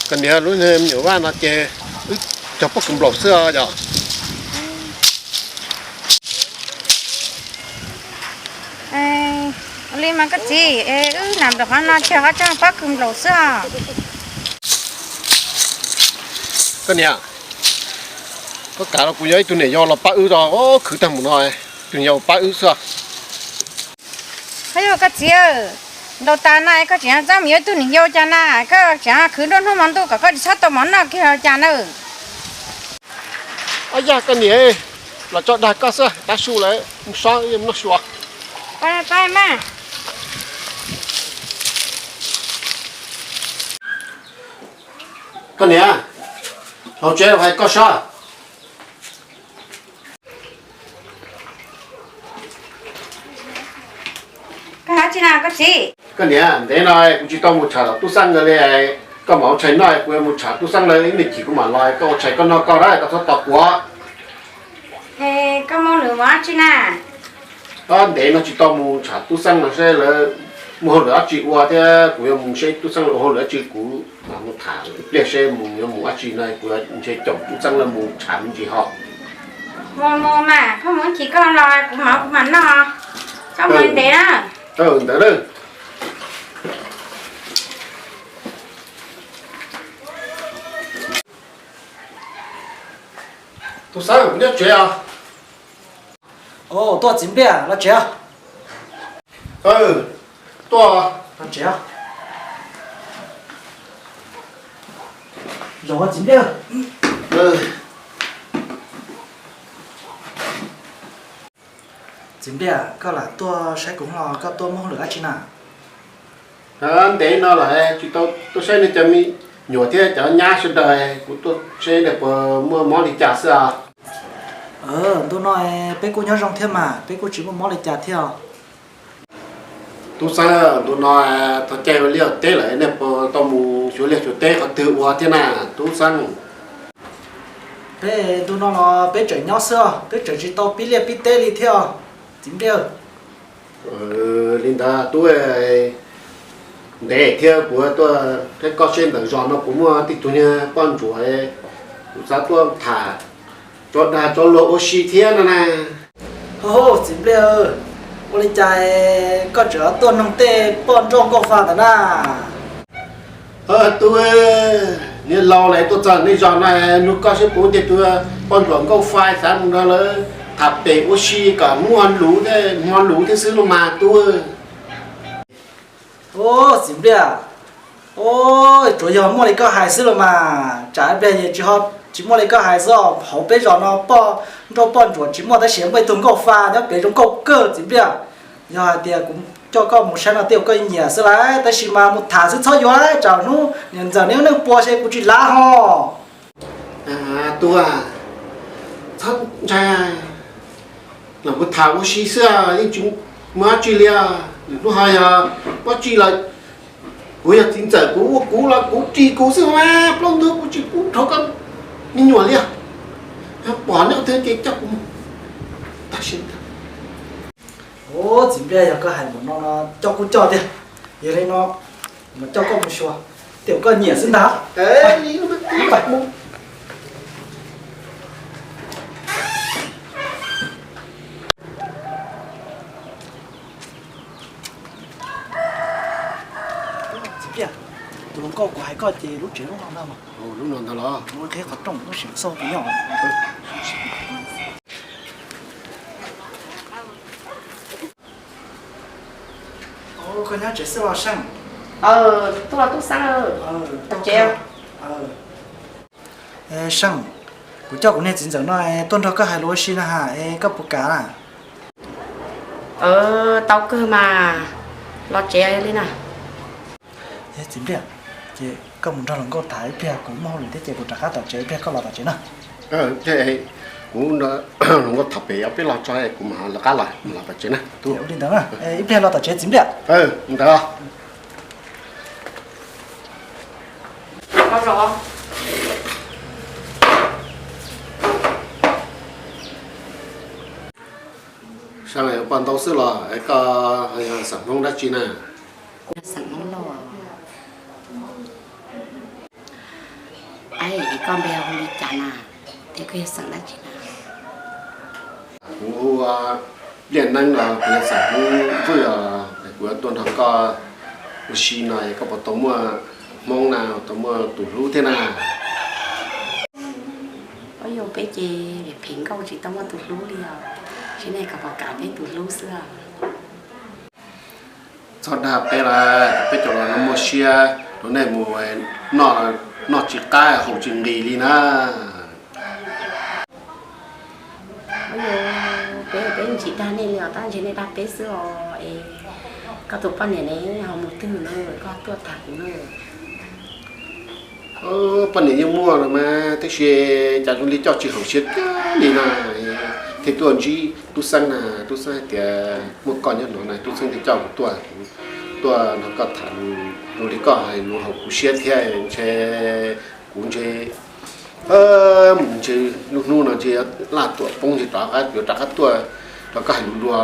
Koj niam, lub me nyuam Vaj no ces wb cog pob kws nplaum xwb os yom. Ua li mas koj txiv, wb lam nplaum qhov no cog qhov tso pob kws nplaum xwb os. Koj niam, koj kam los kuv yog ib tug niam yau los pab wb os, khwv tag mus no, tus niam yau pab wb xwb. Qhov yog koj txiv, ntaus tas na koj tseem txaj mus yuav ib tug niam yau cas na, koj tseem khwv nruab hnub hmo ntuj kom koj tsis txhob tau mov noj kiag los cas na. Ob yog koj niam, los tso dag koj xwb, tav su lawm mus so noj su. Koj niam, hauv tsev hais koj sab. Koj niam, ntev no kuv tsis tau mus tsham tub Xeeb nkawd li, koj mam ua tshais noj, kuv yuav mus tsham tub Xeeb lawv ib me chim kuv mam los, koj ua tshais koj noj koj na, koj txhob tos kuv. Koj muab nws ua dab tsi na? Ntev no tsis tau mus tsham tub Xeeb no seb lawv muaj hauj lwm dab tsi ua thiab, kuv yuav mus seb tub Xeeb lawv ua hauj lwm dab tsi, kuv mam mus tham ib pliag seb mus yuav mus dab tsi no, kuv yuav ntshe caum tub Xeeb lawv mus tsham me ntsis ho. Mus mus mas, koj mus ib chim koj los kuv mam kuv mam noj, koj mus ntev na. Ntawd na. Tub Xeeb, nyob tsev os. Tuaj txiv Npliaj, los tsev. Tuaj. Los tsev. Zaum txiv Npliaj. Txiv Npliaj, koj lam tuaj saib kuv hlo, koj tuaj muaj hauj lwm dab tsi na? Ntev no lawm tsis tau tuaj saib nej cov me nyuam thiab cov nyab sawv daws, kuv tuaj saib nej puas muaj mob li cas xwb os. Ntu no peb kuj nyob zoo thiab mas, peb kuj tsis muaj mob li cas thiab os. Tub Xeeb, ntu no tau caij ua liaj ua teb lawm, nej puas tau mus xyuas liaj xyuas teb qhov twg ua thiab na, tub Xeeb? Peb ntu no los peb tseem nyob xwb os, peb tseem tsis tau pib liaj pib teb li thiab os, txiv Npliaj. Li ntawd tub, ntev thiab kuv tuaj saib koj seb ntawm zos no puas muaj tej tug niag poj ntsuam, kuv xav tuaj tham tso dag tso luag ua si thiab no na. Ho, txiv Npliaj, ua li cas koj tseem tuaj noog tej poj nrauj nkauj fa ntawd na? Tub, niag laus lawm tuaj txog nej zos no, nug koj seb puas muaj tej tug poj ntsuam nkauj fa xav mus nrog lawv tham pem ua si kom muaj lus thiab, hmo lus thiab xwb no mas tub. Txiv Npliaj, tsuas yog muaj li koj hais xwb los mas, tsam ib pliag es tsis muaj li koj hais xwb, hauv peb zos no poj nrauj poj ntsuam tsis muaj tab sis muaj ib tug nkauj fa nyob pem zoo nkauj kawg txiv Npliaj. Yog hais tias kuv coj koj mus saib no tej zaum koj nyiam xwb lauj, tab sis mas mus tham xwb txhob yuav, tsam hnub niam ntxawm neb neej puas ces kuv tsis lav ho. Tub, txhob ntshai, los kuv tham ua si xwb, yeej tsis muaj dab tsi li. Lwm hnub ho yog muaj dab tsi los kuv yog txiv ntxawm, kuv ua kuv los kuv ris kuv xwb mas, plaub ntug kuv tsis pub rau koj me nyuam li. Pom neb qhov twg ces coj kuv mus. Txiv Npliaj, yog koj hais npaum no no coj kuj coj tiag. Yog li no, mus coj koj mus xyuas, tej zaum koj nyiam xwb ntag. Txiv Npliaj, tus hluas nkauj kuv hais koj ces lub tsev lub no ntag mas. Lub no ntag los? Lub qhib qhov rooj lub sim xauj tus nyob. Koj nyob tsev xwb los Seej? Tuaj los Tub Xeeb. Seej, kuv coj kuv niag txiv ntxawm no tuaj nrog koj hais lus ua si no ha, es koj puas kam na? Tau kawg mas, los tsev li na. Txiv Npliaj, ces koj mus nrog hluas nkauj tham ib pliag, kuv muaj hauj lwm thiab ces kuv rov qab tom tsev, ib pliag koj los tom tsev na. Kuv hluas nkauj tham pem, peb los tso kuv mam lawv qab los, los tom tsev na. Ua li ntawd na, ib pliag los tom tsev txiv Npliaj. Ntawd. Sab, poj ntau xwb los koj yog xeem Hmoob dab tsi na? Xeem Hmoob Lauj. Koj npe hu li cas na? Thiab koj yog xeem dab tsi na? Kuv hu Liaj Neeb los kuv yog xeem Hmoob Vwj os. Kuv yuav tuaj nrog koj ua si no, koj puas tau muaj hmoob na, tau muaj tus hlub thiab na? Ua yog peb ces phem nkauj tsis tau muaj tus hlub li os. Tsis nej kom pom kam peb tus hlub xwb. Txhob dag peb lawm, peb cov laus no muaj siab rau nej mus, noj tsis qab haus tsis nqis li na. Peb peb tsis dag nej li os, tab ntshe nej dag peb xwb os. Es koj tus poj niam ne ho mus twg na, koj tuaj tham kuv na. Poj niam yeej muaj los mas, tab sis cas zoo li coj tsis haum siab kiag li na. Thiaj tuaj ntsib Tub Xeeb na, Tub Xeeb hais tias muaj koj nyob no na, Tub Xeeb thiaj coj kuv tuaj, tuaj nrog koj tham lus, zoo li koj hais lus haum kuv siab thiab ntshe, kuv ntshe mus ntshe lub hnub no ntshe laj tuam poob ntshe rov qab, yuav rov qab tuaj rau koj hais lus dua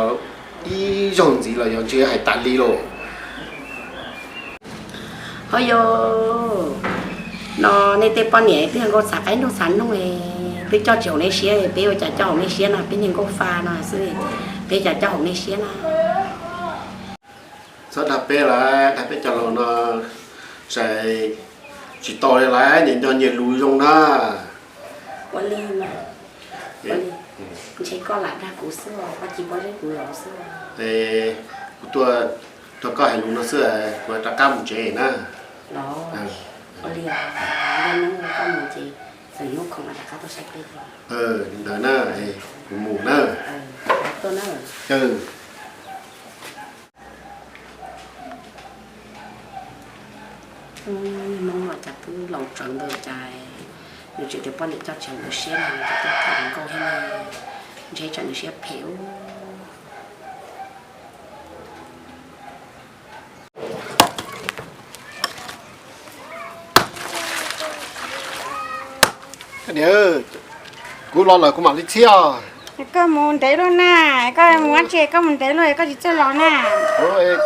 ib zaug ntxiv los yog ntshe hais tas li lauj. Ho yog no nej tej poj niam twb yog nkauj txhav qaib ntuj txhav noog, twb coj tsis haum nej siab, peb ua cas coj haum nej siab no, peb niag nkauj fa no xwb, peb cas coj haum nej siab na. Txhob dag peb lawm, dag peb cov laus no, tsis tau li lawm, nyias nco nyias lus zoo na. Ua li mas, ua li, ntshe koj lam dag kuv xwb os, koj cia paub kuv los xwb. Kuv tuaj nrog koj hais lus no xwb, kuv rov qab mus tsev na. Los, ua li, koj mus ces txawm hnub khoom rov qab tuaj saib peb. Li ntawd na, kuv mus na. Tuaj na. Hnub no cas twb laus tsawv ntawd cas nws tseem tias poj niam coj tsis haum siab no, nws tseem tuaj tham nkauj thiab ne, ntshe tsam nws siab phem ub. Koj niam, kuv los lawm kuv mam li txhib os. Koj mus ntev lawm na, koj mus ua tsi koj mus ntev lawm koj tsis txawj los na.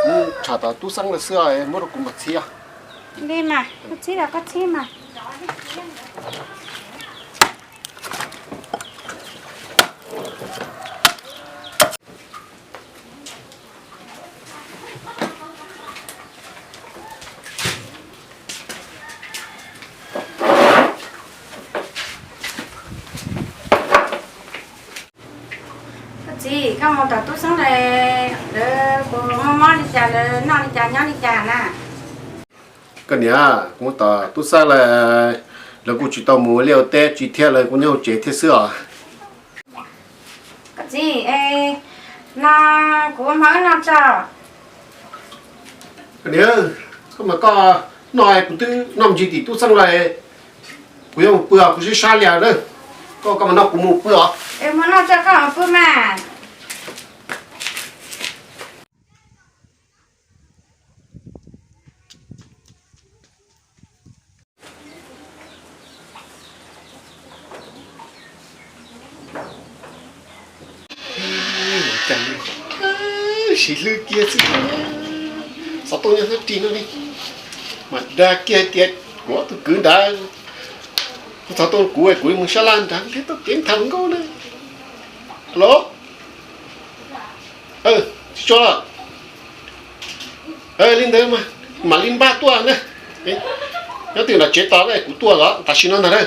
Kuv tsham tom Tub Xeeb lawm xwb, muab rau kuv mam txhib os. Li mas, koj txhib los koj txhib mas. Koj txiv, koj mus tom Tub Xeeb lawm, lawv puas mob mob li cas, lawv noj li cas nyob li cas na? Koj niam, kuv mus tom Tub Xeeb lawm, lawv kuj tsis tau mus ua liaj ua teb tsi thiab, lawv kuj nyob hauv tsev thiab xwb os. Koj txiv, no kuv ua hmo wb noj tso. Koj niam, koj mas koj noj, kuv twb noj me ntsis tim Tub Xeeb lawm, kuv yuav mus pw os, kuv sib sab lias na. Koj, koj mas noj, kuv mus pw os. Mus noj tso koj mus pw mas. Cas siv hlwb kiag xwb. Xov tooj nyob sab ris no li, mas dag kiag tias kuv ob tug kwv ntawd, kuv xov tooj kuv, kuv mus sab laj nrad thiab tuaj kev tham nkauj na. Alo, tsis tso, li ntawd mam li npaj tuaj na. Nyob twg nram tsev tos kuv tuaj los tam sim no ntag na.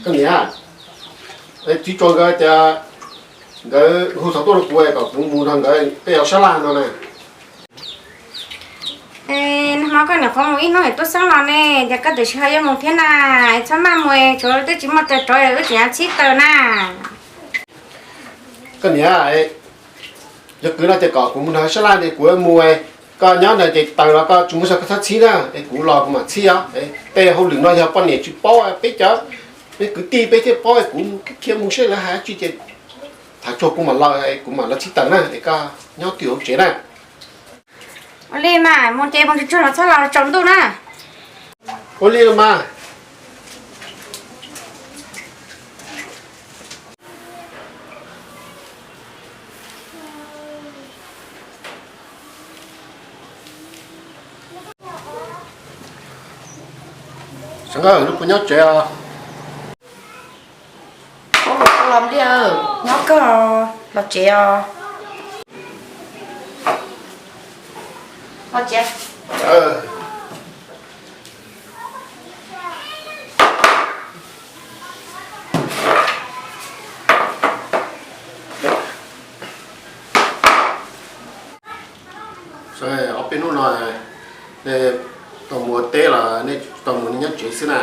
Koj niam, txiv tsuas nkawd tias nkawd hu xov tooj rau kuv kom kuv mus nrog nkawd peb yuav sab laj no na. Nag hmo koj niam qhuav mus ib hnub es Tub Xeeb los ne, ces koj tam sim ho yuav mus thiab na. Txhob maj mus, tsuav twb tsis muaj taws rauv, wb tseem yuav txhib taws na. Koj niam, yog kwv no ces kom kuv mus nrog sab laj ces kuv mus, koj nyob ntawd ces taws los koj tsis muaj, koj txhob txhib na, es kuv los kuv mam txhib os. Tej hauj lwm no yog poj niam tsis paub, peb cov, peb kwv tij peb thiaj paub, kuv khiav mus seb lawv hais dab tsi ces tham tsuag kuv mam los, kuv mam los txhib taws na, es koj nyob twj hauv tsev na. Ua li mas, mus ces mus tsuag tsuag los txhob los tsaus ntuj na. Ua li los mas. Nkauj, lub puas nyob tsev os? Los Npliaj, nyob kawg, los tsev os. Los tsev. Ob peb hnub no nej tau mus ua teb los nej tau mus nyob tsev xwb na?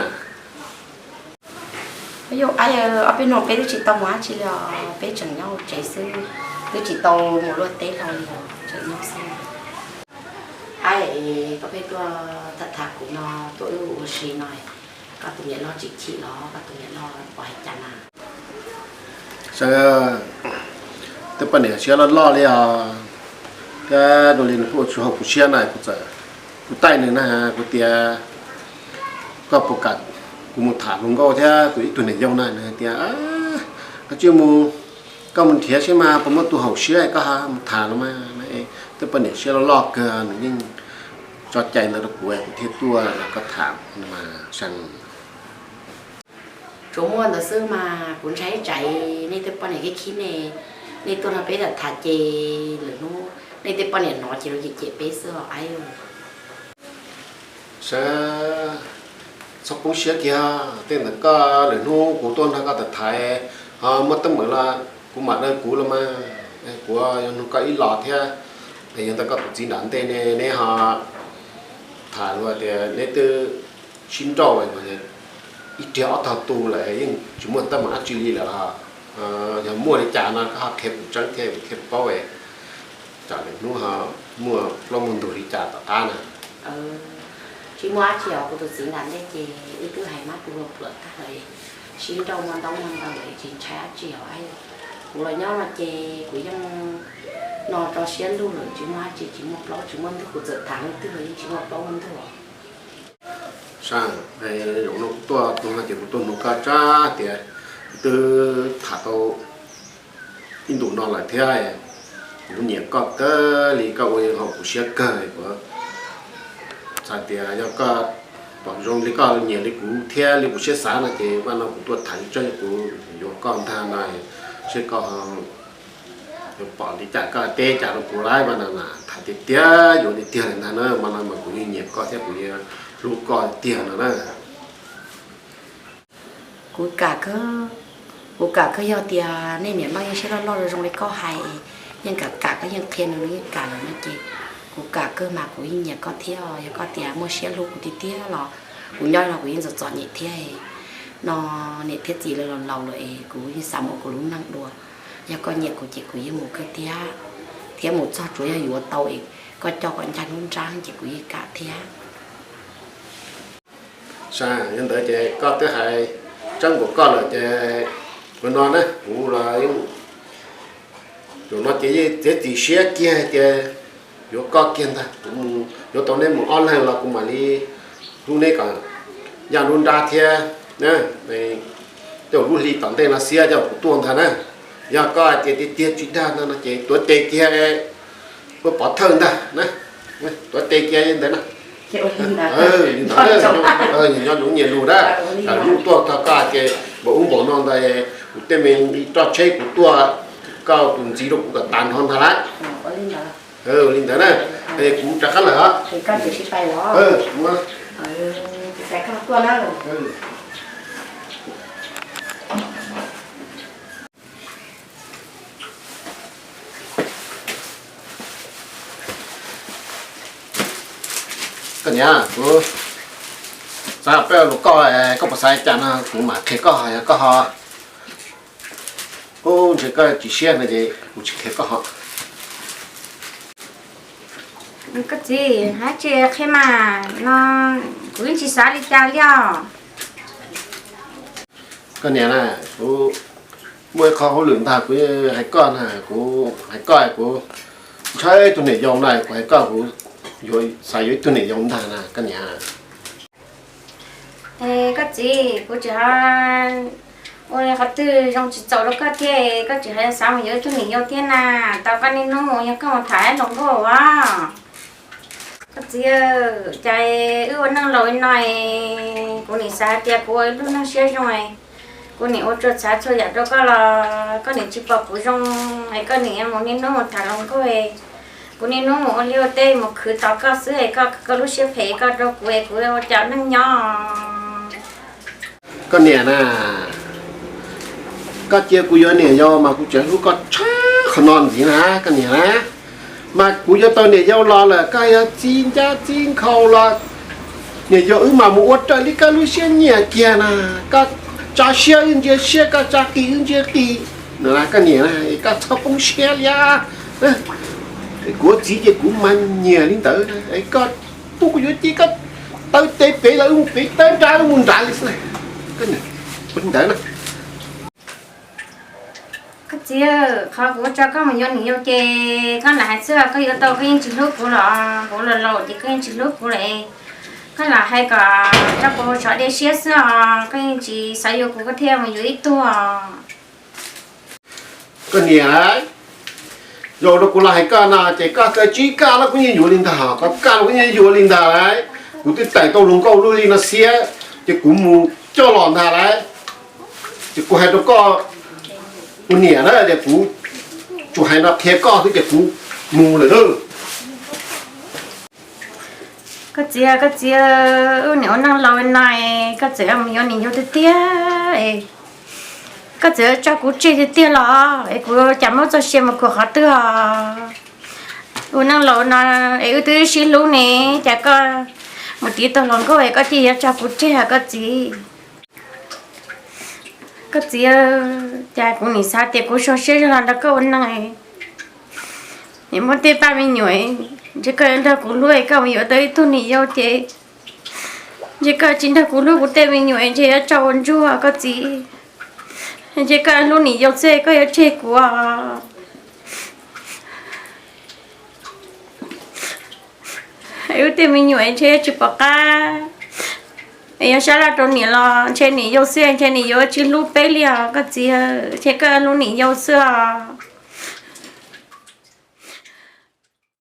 Yog, ob peb hnub peb twb tsis tau mus dab tsi li os, peb tseem nyob tsev xwb, twb tsis tau mus luaj teb hlo li os, tseem nyob xwb. Aib, koj pheej tuaj tham tham kuv no, tuaj wb ua si no, koj tus niam loj tsis chim los koj tus niam loj pom hais cas na? Saib, tej poj niam siab loj loj li os, thiab dua li nws kuj ua tsis haum kuv siab na, kuv txawm, kuv taij nws na, kuv tias koj puas kam kuv mus tham hluas nkauj thiab tus ib tug niam yau na, nws hais tias koj cia mus, koj mus nrhiav saib mas puas muaj tus haum siab koj ho mus tham los mas. Tej poj niam siab loj loj kawg nws yeej tso cai ntawd rau kuv, kuv thiaj tuaj koj tham mas. Tsuas muaj ntawd xwb mas kuv ntshai tsam nej tej poj niam khib khib nej, nej tuaj nrog peb tham tham ces lwm hnub nej tej poj niam hnov ces lawv cem cem peb xwb os Aib. Saib, txhob poob siab kiag, tej ntawd koj lwm hnub kuv tuaj nrog koj tham tham, ho muaj teeb meem los kuv mam daws kuv los mas, kuv yuav nug koj ib los thiab. Yog ntawd koj tus txiv nram ntej ne, neb ho tham luag tias neb twb sib nrauj ib riag ob tog tu lawm yeej tsis muaj teeb meem dab tsi li lawm los, yog muaj li cas no koj ho qhia kuv tseeb thiab kuv thiaj paub, tsam lwm hnub ho muaj plaub muaj ntug li cas tom qab na. Tsis muaj dab tsi os, kuv tus txiv nram ntej ces wb twb hais mab tu hlua pluam tag lawm, sib nrauj muaj ntaub muaj ntawv lawm tsis ntshai dab tsi os. Kuv los nyob no ces kuv yeej no tso siab lug lawm, tsis muaj dab tsi, tsis muaj plaub tsis muaj ntug, kuv txawm tham leej twg los yeej tsis muaj plaub muaj ntug. Saib, zaum no kuv tuaj tus no ces kuv tuaj nug koj tsab tias kuv twb tham tau ib ntus no lawm thiab, kuv nyiam koj kawg li, koj ua haum kuv siab kawg. Kuv xav tias yog koj pom zoo li koj nyiam li kuv thiab li kuv siab xav no ces vaj no kuv tuaj tham li tseeb, kuv yuav koj ntag no, seb koj yuav pom li cas, koj teb cas rau kuv lawm vaj no na. Tham tiag tiag yuav tiag tiag li ntag na, mas no mas kuv yeej nyiam koj thiab kuv yeej hlub koj tiag no na. Kuv kam kawg, kuv kam kawg, yog tias nej niam loj yeej siab loj loj zoo li koj hais, yeej kam kam koj yeej qhia nws yeej kam lawm no ces kuv kam kawg mas kuv yeej nyiam koj thiab. Yog koj tias muaj siab hlub kuv tiag tiag los kuv nyob li no kuv yeej txom txom nyem thiab no, niam thiab txiv lawv los laus lawm es kuv yeej xav mus ua kuv lub neej dua. Yog koj nyiam kuv ces kuv yeej mus kawg thiab, thiab mus txog tsuav yog yuav tau es koj coj kom ncaj nruab nrab ces kuv yeej kam thiab. Saib, yog ntawd ces koj twb hais tseeb npaum koj lawm ces ua no na, kuv los zaum no ces yeej txiav txim siab kiag tias yuav koj kiag ntag. Kuv yuav tau neb mus ob leeg los kuv mam li hlub neb kom ncaj nruab nrab thiab. Tej lub hli tom ntej no xiab coj kuv tuaj ntag na. Yog koj hais tias tiag tiag tsis dag ntag no ces tuav tes kiag, ua pov thawj ntag na, tuav tes kiag ntawd na. Li ntawd, nyob nyob nyias lus na, lub tuaj txog koj hais tias npaum ub npaum no ntag, kuv tej me roj tsheb kuv tuaj, koj tus ntxiv rau kuv kom tas nrho ntag lauj. Li ntawd na, kuv rov qab lawm os. Koj niam, kuv xav peb lus koj, koj puas xav li cas no kuv mam qhia koj, yog koj ho, kuv ntshe koj tsis siab no ces kuv tsis qhia koj ho. Koj txiv, hais tsis qhia mas no, kuv yeej tsis xav li cas li os. Koj niam na, kuv muaj ib qho hauj lwm ntag, kuv hais koj na, kuv hais koj, kuv ntshai tus niam yau na, kuv hais koj, kuv yuav xav yuav ib tug niam yau ntag na koj niam. Koj txiv, kuv tseem ua qhov twg zoo tsis txaus rau koj thiab, koj tseem xav mus yuav ib tug niam yau thiab na. Tau koj niaj hnub mus yog koj mus tham hluas nkauj os. Koj txiv, cas wb ua neej laus li no, kuv nim xav hais tias kuv ua ib lub neej siab zoo, kuv nim ua txhua txhua yam rau koj los koj nim tsis pom kuv zoo, es koj nim mus niaj hnub mus tham hluas nkauj, kuv niaj hnub mus ua liaj ua teb mus khwv tos koj xwb, es koj, koj lub siab phem koj rau kuv es kuv ua cas neej nyob. Koj niam na, koj cia kuv yuav niam yau mas kuv tseem hlub koj tshaj qhov no ntxiv na koj niam na. Mas kuv yuav tau niam yau los lawm koj yuav txib ncab txib nkhaus los niam yau wb mas mus ua raws li koj lub siab nyiam kiag na. Koj tsa siab wb ntsia siab, koj tsa qis wb ntsia qis. Koj niam, koj txhob poob siab li. Kuv ua txiv ces kuv mas nyiam li ntawd, koj pub kuv yuav cia koj tawb tes pem los wb mus pem, tawb nrad wb mus nrad li xwb. Ua li ntawd na. Koj txiv, qhov kuv tso koj mus yuav niam yau ces koj lam hais xwb, koj yuav tau koj yeej tsis hlub kuv los, kuv los laus ces koj yeej tsis hlub kuv lawm. Koj lam hais kom tso kuv hauv tsov dej siab xwb os, koj yeej tsis xav yuav kuv koj thiaj mus yuav ib tug os. Koj niam, zaum no kuv los hais koj no ces koj txawm tsis kam los kuv yeej yuav li ntag, koj kam los kuv yeej yuav li ntag lauj. Kuv twb tawm tau hluas nkauj lub li no xiab, ces kuv mus coj los ntag lauj. Ces kuv hais rau koj ua niam na, ces kuv tsuas hais no qhia koj xwb ces kuv mus lawm lauj. Koj txiv, koj txiv, wb nim ua neej laus li no, koj txawm mus yuav niam yau tiag tiag, koj txawm tso kuv tseg tiag tiag los es kuv cas muab txoj sia mus khuam qhov twg os? Ua neej laus no es wb twb sib hlub ne, cas koj mus tiv tau hluas nkauj es koj cia yuav tso kuv tseg os koj txiv? Koj txiv, cas kuv nim xav tias kuv so siab zog los nrog koj ua neej, nim muaj tej paj me nyuam, ntshe koj yuav nrog kuv hlub es koj mus yuav tau ib tug niam yau ces ntshe koj tsis nrog kuv hlub kuv tej me nyuam ntshe yuav tso ua ntsuag koj txiv. Ntshe koj hlub niam yau xwb koj yuav tseg kuv. Wb tej me nyuam ntshe yuav tsis pom qab, es yuav sab laj rau niam los ntshe niam yau xwb ntshe niam yau tsis hlub peb li os koj txiv, ntshe koj hlub niam yau xwb os.